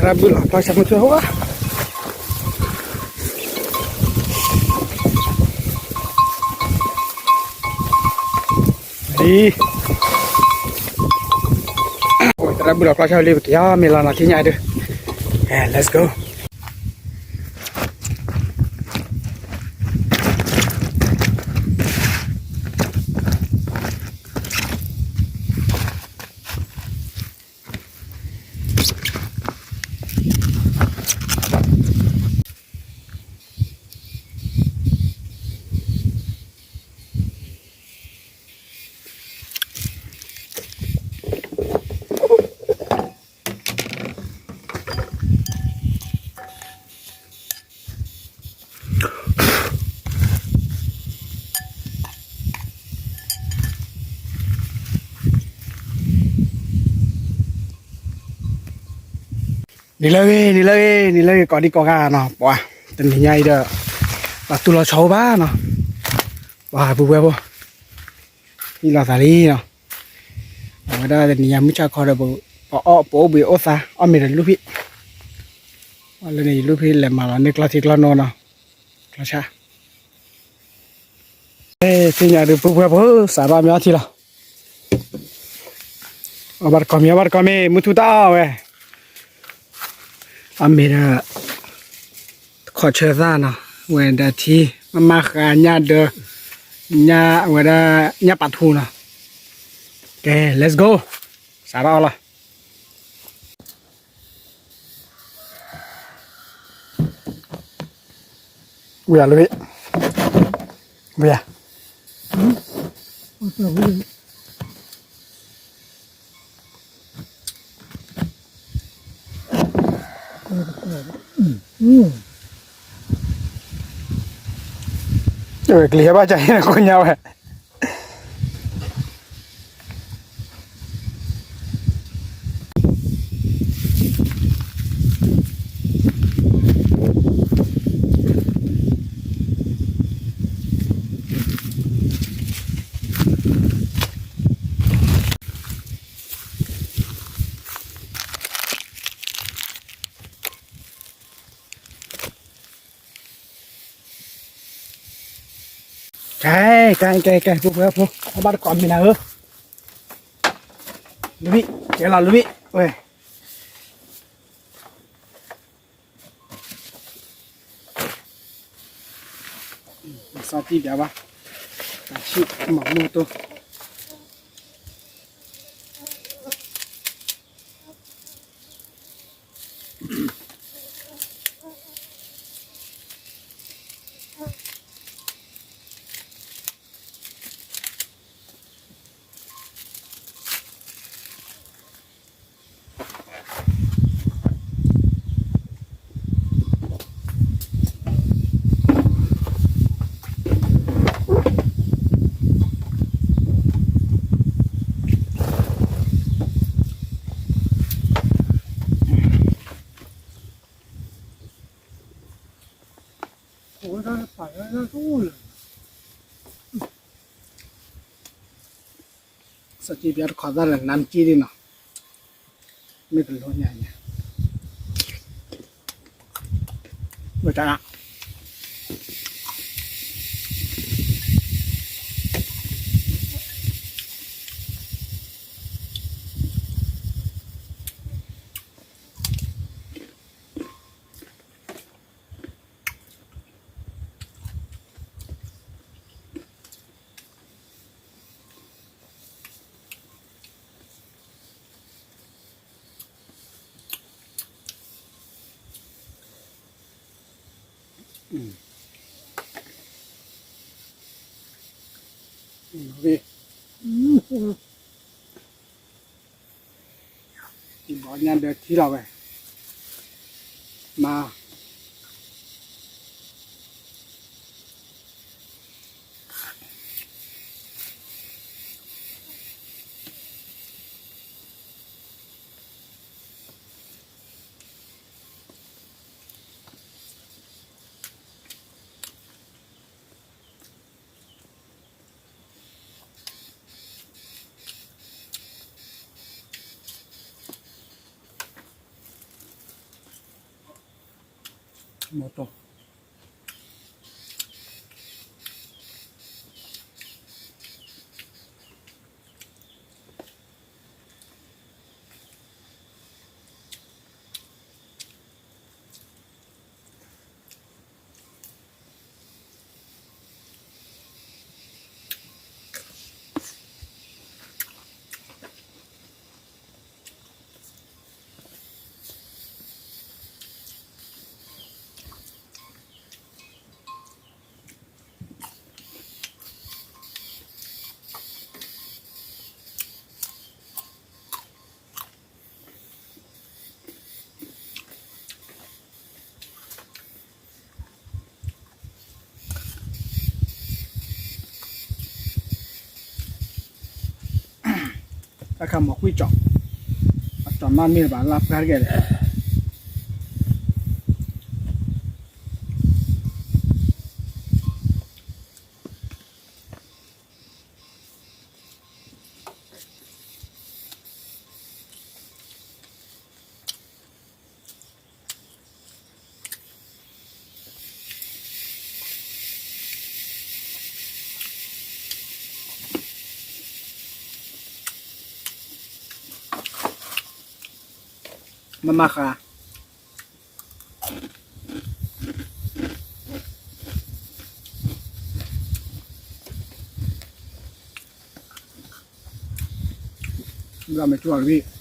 တၢ်ဘုၣ်လီၤဖျီၣ်ဆၣ်မုၢ်ထူၣ်ဟိဝါ, လံ, တၢ်ဘုၣ်လီၤဖျီၣ်ဆၣ်လံ ပက့ၤအီၣ်မ့ၤလီၤနီၤ ထံၣ်ညါဒုး, အဲ let's go. နံၤလၢဂ့ၤ နံၤလၢဂ့ၤ နံၤလၢဂ့ၤ ကိးဒံကိးဂၤနီၤ ပှၤ တနံၤညါအံၤဒီး ပှၤတူၢ်လီၤဆီဘၣ်နီၤ ပှၤပုၢ်ဝဲၢ်ဖိ ဟံၣ်လီၤသးလံနီၤ အဝဲဒၣ်တနံၤညါမုၢ်ဆၣ်ခီဒီး ပအီၣ်ပအိၣ်ဘှံးအိၣ်သါ အီၣ်မ့ၤဒီးလူၢ်ဖံး လၢန့ၣ် ယလူၢ်ဖံးလဲၤမၤလီၤန့ၢ်ကျီထံကျီနိနီၤ ကျီဆၣ် သ့ၣ်ညါဒုးပုၢ်ဝဲၢ်ဖိ စးထီၣ်မ့ၢ်အီထံလီၤ အီၣ်ဘၣ်တကိးမ့ၢ် အီၣ်ဘၣ်တကိးမ့ၢ် မုၢ်ထူၣ်တၢ်အီၣ်ဝဲ အီၣ်မ့ၤဒီး တခီဆၢသၣ်နီၤ ဝဲဒီးထံ မ့ၢ်မၤဃာ်ညၣ်ဒၢ ညၣ်ဝဲဒၣ် ညၣ်ပာ်ထူနီၤ ကဲ let's go စးထီၣ်အီၣ်လီၤ ဝံၤယၤလၢ ဝံၤယၤ ကလံၤဟဲဘၣ်ကၢ်ဟဲနကိးညါဝဲ ကဲ ကဲ ကဲ ကဲ ပုၢ်ဝဲၢ်ဖိ အီၣ်ဘၣ်တကိးမ့ၢ်နၤဧၢ, လဝံၣ် ကဲလီၤလဝံၣ် ဝဲ စီၤတံၢ်ဒၣ်ဘၣ်, တၢ်ဆံၣ်မၤမူတိၢ် စီၤတံၢ်ပျါတခီသၣ်ဒီး နါမကံဒ်နီၤ, မ့ၢ်ကလိညါညါ, ဝဲတၢ် ဘီညါဒီးထံလီၤဝဲ, မၤ မီၤတီၢ် တၢ်ခါမီၤကွံာ်ကၠီၣ်, အကၠီၣ်မးမ့ၢ်ဘၣ်လၢပှၤတက့ၢ်ဒီး မ့ၢ်မၤဃး ဘၣ်မ့ၢ်ကၠီၣ်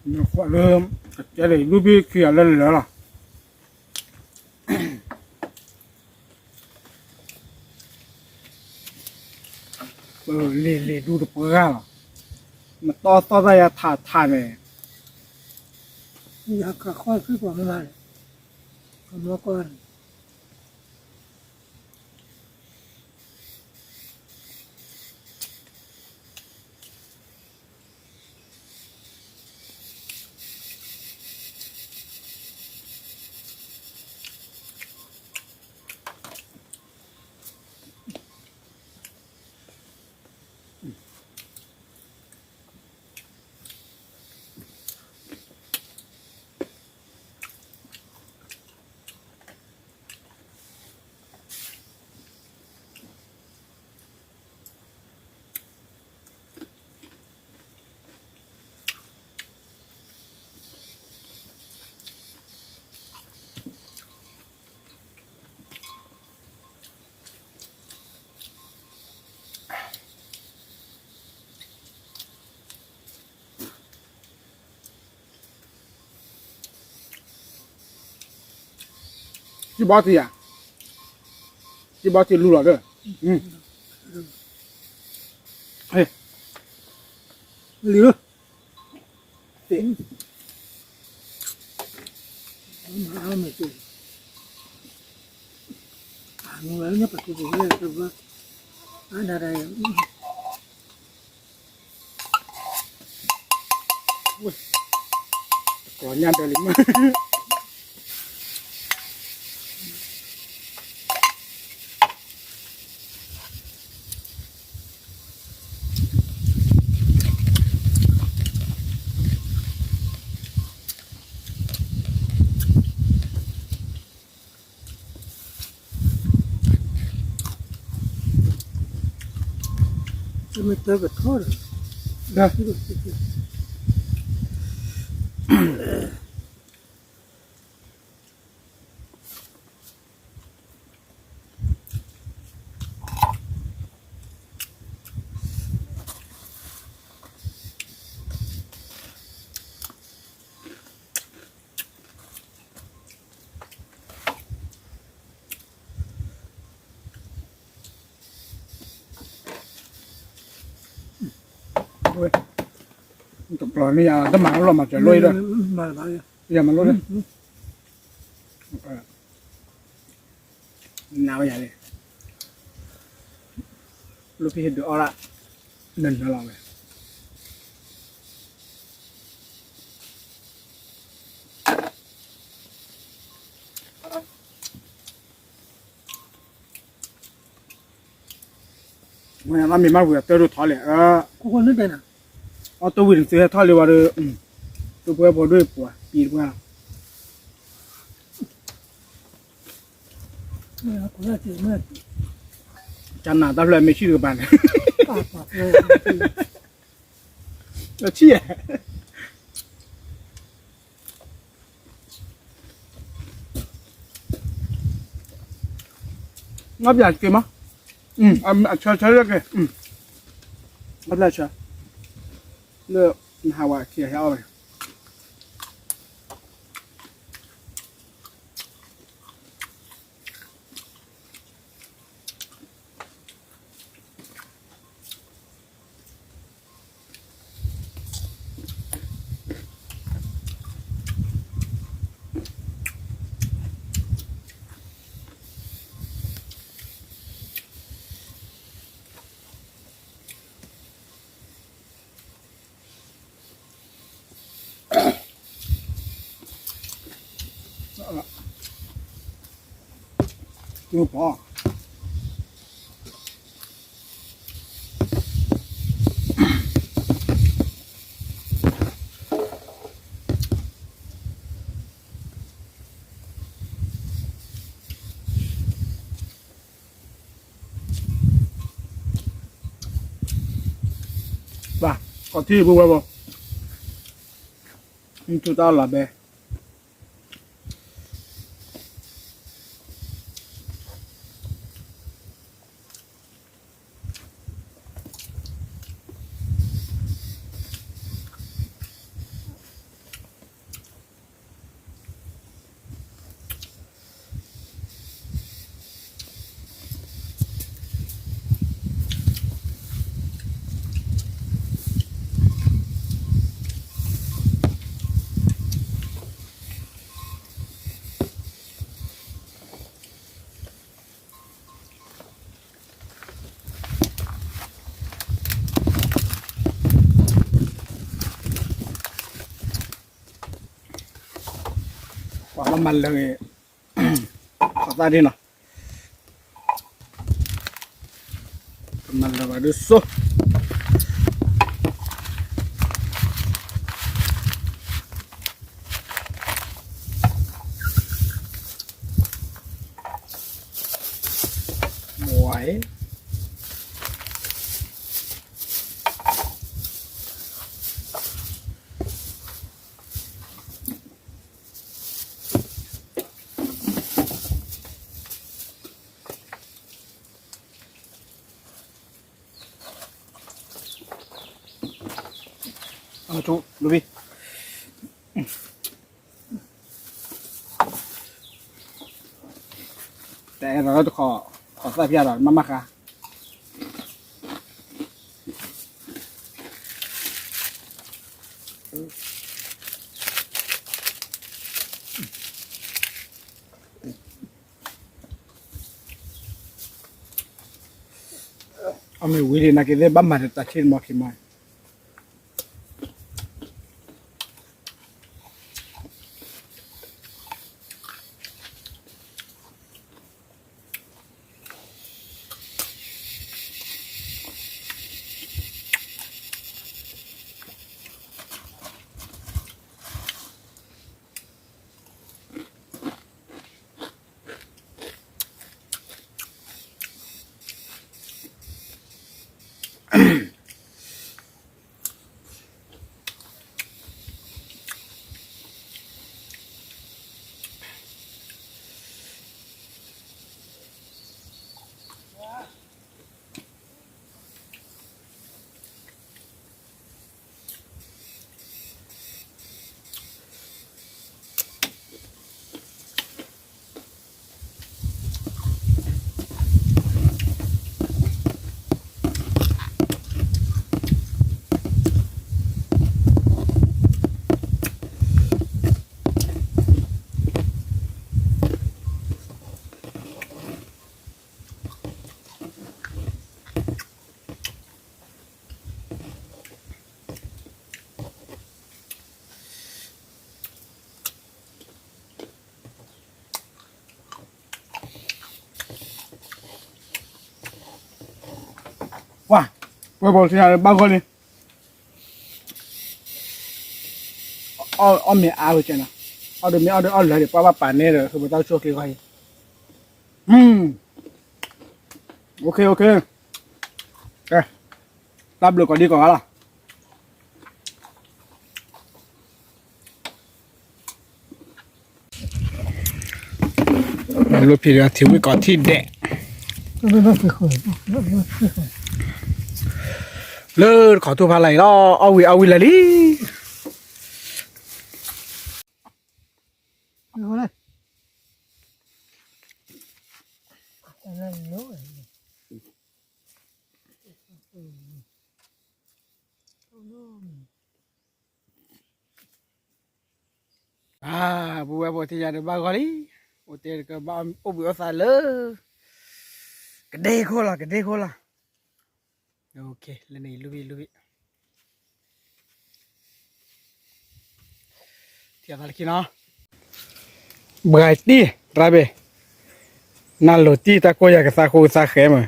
လံ နကွၢ်လၢ ကတဲလၢလူဘံခံဂၤလၢလၢာ်လီၤ. လ့ၤလ့ၤဒူတပှၢ်လီၤ. နတီသီၣ်သၣ်ယၤထးထးန့ၣ် ယၤခးဃီဆံကွၢ်မးန့ၣ် ကမီကီၢ်န့ၣ် စံၣ်ဘီတံၢ်ဧါ, စံၣ်ဘီတံၢ်လူလီၤဒီး, လံ, ကီၢ်ညါဒီးလံမး မ့ၢ်တၢ်ကထီၣ်ဒီး, ဝဲ, တပျီၤန့ၣ်ယၤ တမၤလီၤမၤစၢၤလိၣ်အံၤဒီး, ယမၤလိၣ်ဒီး, နဝဲယၤလံ, လိၣ်ဖံဟ့ၣ်ဒုးအီၣ်ဒၣ်, နနၢၤလီၤဝဲ မ့ၢ်မၤဝံၤအတၢ်ဒိၣ်ထီၣ်လဲၣ်, အီၣ်တဝံၤန့ၣ်သုဟဲထီၣ်လံဝဲဒီး, တပှဲၤဖိဒိၣ်ပှၤပံၤတပှဲၤလီၤ, ကနၤတၢ်ဖျၢၣ်မ့ၢ်ဆံၣ်တကပၤန့ၣ်, ဆံၣ် ငါပြန်က့ၤမး, အဆၢဆၢလၢက့ၤ, ငါပြန်ဆၢ, လၢနဟးဝဲခံဟဲအီၣ်ဝဲ ဘၣ်, ကီၢ်ထံပူၤဝဲဘၣ်, နထူတၢ်လီၤဘဲ ပှၤဘၣ်မၤလၢာ်ဂ့ၤ, ပှၤသၣ်ဒ်နီၤ, မၤလၢာ်ဘၣ်ဒုးစိ မ့ၢ်ဝဲ အထူ လူဘံ တအဲၣ်ဒိးတခီ ခီသၣ်ဖျါဒီး မၤမၤဃါ အမ့ၢ်ဝံၤဒံး နာ်က့သ့ၣ်ဘၣ်မၤတၢ်ဆ့ၣ်တမီခံမီ အ ဝဲပှၤထံၣ်ညါဘၣ်ဂီၢ်လံ, အီၣ်မ့ၤအါဝဲကဲနီၤ, အီၣ်ဒိးမ့ၢ်အီၣ်ဒိးအီၣ်လၢာ်ဒီး ပှၤဘၣ်ပာ်န့ၢ်ဒီး ဟဲပှၤတၢ်ဆိၣ်က့ၤဂီၢ်အံၤ, အ တၢ်ဘျုးကိးဒံကိးဂၤလီၤ. လီၢ်ဖံးဒီးထံဝံၣ်ကိးထံၣ်ဒဲး, လၢတခီထူၣ်ဖးလၢ်အံၤလီၤ, အီၣ်ဝံၤအီၣ်ဝံၤလၢာ်လံ. အ ပုၢ်ဝဲၢ်ဖိထံၣ်ညါဒီးဘၣ်ဂီၢ်လံ, အိၣ်တဲတကဘၣ်အိၣ်ဘှံးအိၣ်သါလၢ ကဒ့ခိၣ်လီၤ ကဒ့ခိၣ်လီၤ. လၢန့ၣ်လူၤဘံၣ်လူၤဘံၣ် ထံၣ်အသးလၢခံနီၤ, ဘှါတံၢ် ရၣ်ဘ့ၣ်, နလိၤတံၢ် တၢ်ကိၢ်ယၤကသးဃိကသးဃဲမး,